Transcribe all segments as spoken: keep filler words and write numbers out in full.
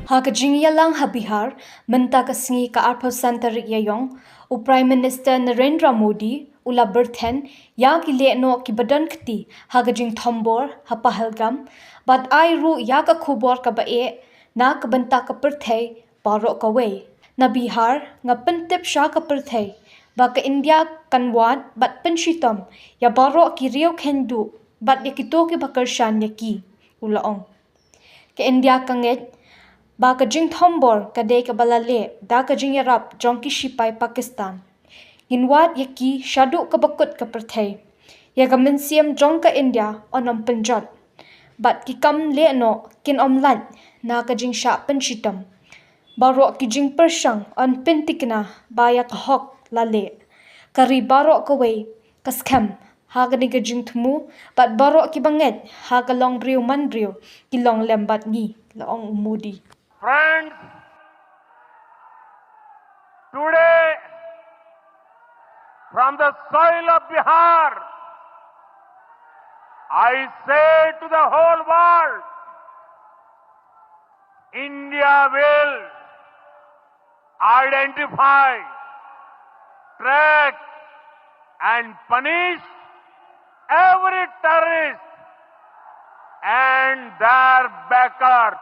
Ha ka jingïalang ha Bihar mynta ka sngi ka arphew san tarik Ïaiong, u Prime Minister Narendra Modi u la byrthen ïa ki lehnoh kiba don kti ha ka jingthombor ha Pahalgam bad ai ruh ïa ka khubor kaba eh na ka bynta ka pyrthei baroh kawei. Na Bihar, nga pyntip sha ka pyrthei ba ka India kan wad bad pynshitom ïa baroh ki riew kheiñ duh bad ïa kito kiba kyrshan ïa ki, u la ong. Ka India ka ngeit ba ka jingthombor ka dei kaba la leh da ka jingïarap jong ki shipai Pakistan. Ngin wad ïa ki shaduh kaba kut ka pyrthei. Ïa ka mynsiem jong ka India yn ym pynjot bad ki kam lehnoh kin ym lait na ka jingshah pynshitom. Baroh ki jingpyrshang yn pyntikna ba ïa ka hok la leh. Ka ri baroh kawei ka skhem ha kane ka jingthmu bad baroh kiba ngeit ha ka longbriew manbriew ki long lem bad ngi, la ong u Modi. Friends, today from the soil of Bihar, I say to the whole world, India will identify, track and punish every terrorist and their backers.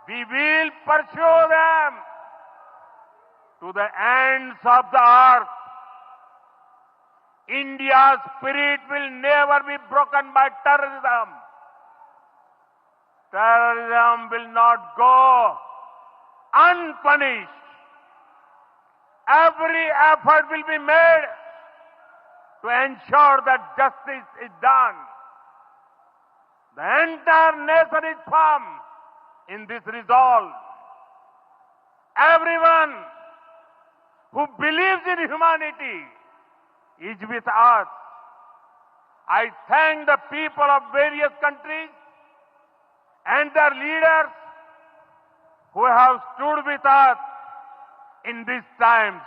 We will pursue them to the ends of the earth. India's spirit will never be broken by terrorism. Terrorism will not go unpunished. Every effort will be made to ensure that justice is done. The entire nation is firm in this resolve. Everyone who believes in humanity is with us. I thank the people of various countries and their leaders who have stood with us in these times.